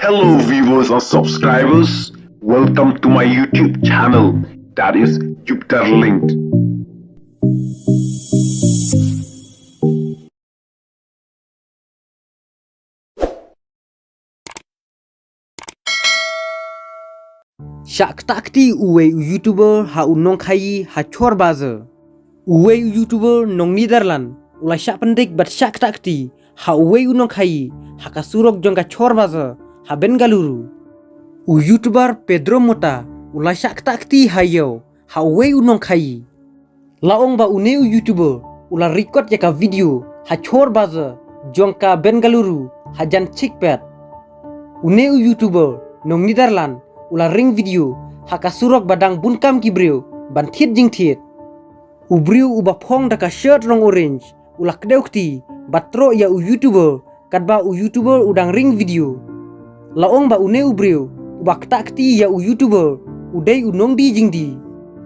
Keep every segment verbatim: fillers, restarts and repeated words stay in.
Hello viewers and subscribers, welcome to my YouTube channel, that is Jupiter Linked. Shah ktah kti uwei u YouTuber ha u nongkhaïi ha Chor Bazaar. Uwei u YouTuber nong Netherlands u la shah pyndik bad shah ktah kti ha uwei u nongkhaïi ha ka surok jong ka Chor Bazaar ha Bengaluru. U YouTuber Pedro Mota u la shah ktah kti ha ïew ha uwei u nongkhaïi. La ong ba une u YouTuber u la record ïa ka video ha Chor Bazaar jong ka Bengaluru hajan chikpet. Une u YouTuber nong Netherlands u la ring video ha ka surok ba dang bun kam ki briew ban thied jingthied. U briew uba phong da ka shirt rong orange u la kdew kti bad troh ïa u YouTuber katba u YouTuber u dang ring video. La ong ba une u briew uba ktah kti ïa u YouTuber u dei u nongdie jingdie.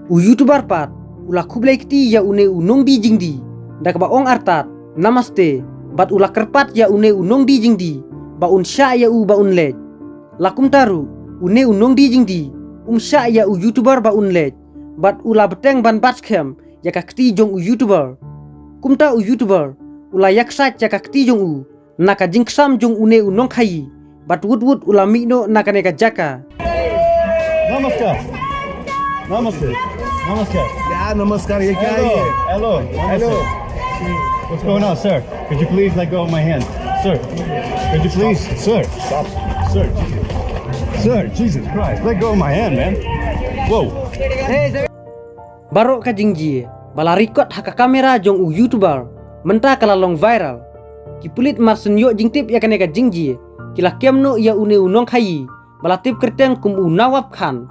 U YouTuber pat u la khublei kti ïa une u nongdie jingdie da kaba ong artat, "Namaste," bad u la kyrpad ïa une u nongdie jingdie ba un shah ïa u ba un leit. La kumta ruh, une u nongdie jingdie um shah ïa u YouTuber ba un leit bad u la bteng ban bat skhem ïa ka kti jong u YouTuber. Kumta u YouTuber u la ïaksaid ïa ka kti jong u na ka jingksam jong une u nongkhaïi bad wut wut u la mih noh na kane ka jaka. Namaskar. Namaste. Namaskar. क्या नमस्कार, ये क्या है ये? Hello. Hello. Namaste. What's going on, sir? Could you please let go of my hand? Sir, could you please? Sir. Stop. Sir. Sir, Jesus Christ, let go of my hand, man. Whoa. Baroh ka jingjia ba la record ha ka kamera jong u YouTuber mynta ka la long viral. Ki pulit mar shu ïoh jingtip ïa kane ka jingjia ki la kem noh ïa une u nongkhaïi ba la tip kyrteng kum u Nawab Khan.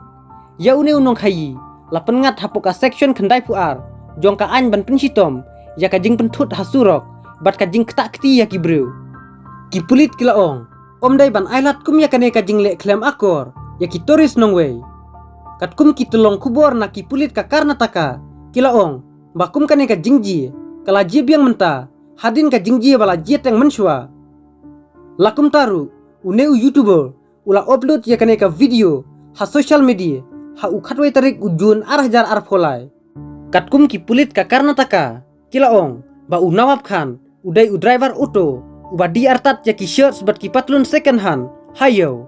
Ïa une u nongkhaïi la pynngat hapoh ka section khyndai phew ar jong ka aiñ ban pynshitom ïa ka jingpynthut ha surok bad ka jingktah kti ïa ki briew. Ki pulit ki la ong, ym dei ban ailad kum ïa kane ka jingleh khlem akor ïa ki tourist nongwei. Katkum ki tyllong khubor na ki pulit ka Karnataka ki la ong ba kum kane ka jingjia ka la jia biang mynta hadien ka jingjia ba la jia teng mynshuwa. La kumta ruh, une u YouTuber u la upload ïa kane ka video ha social media ha u khatwei tarik u June ar hajar arphew lai. Katkum ki pulit ka Karnataka ki la ong ba u Nawab Khan u dei u driver auto uba die artat ïa ki shirts bad ki patlun second hand ha ïew.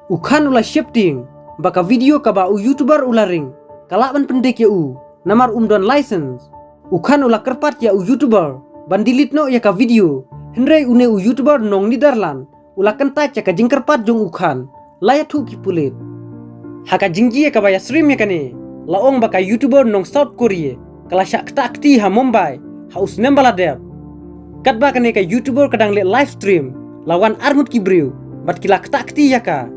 U Khan u la sheptieng ba ka video kaba u YouTuber u la ring ka lah ban pyndik ïa u namar um don license. U Khan u la kyrpad ïa u YouTuber ban delete noh ïa ka video, hynrei une u YouTuber nong Netherlands u la kyntait ïa ka jingkyrpad jong u Khan. La ïathuh ki pulit. Ha ka jingjia kaba ïasyriem ïa kane, la ong ba ka YouTuber nong South Korea ka la shah ktah kti ha Mumbai ha u snem ba la dep. Katba kane ka YouTuber ka dang leh live stream, la wan arngut ki briew bad ki la ktah kti ïa ka.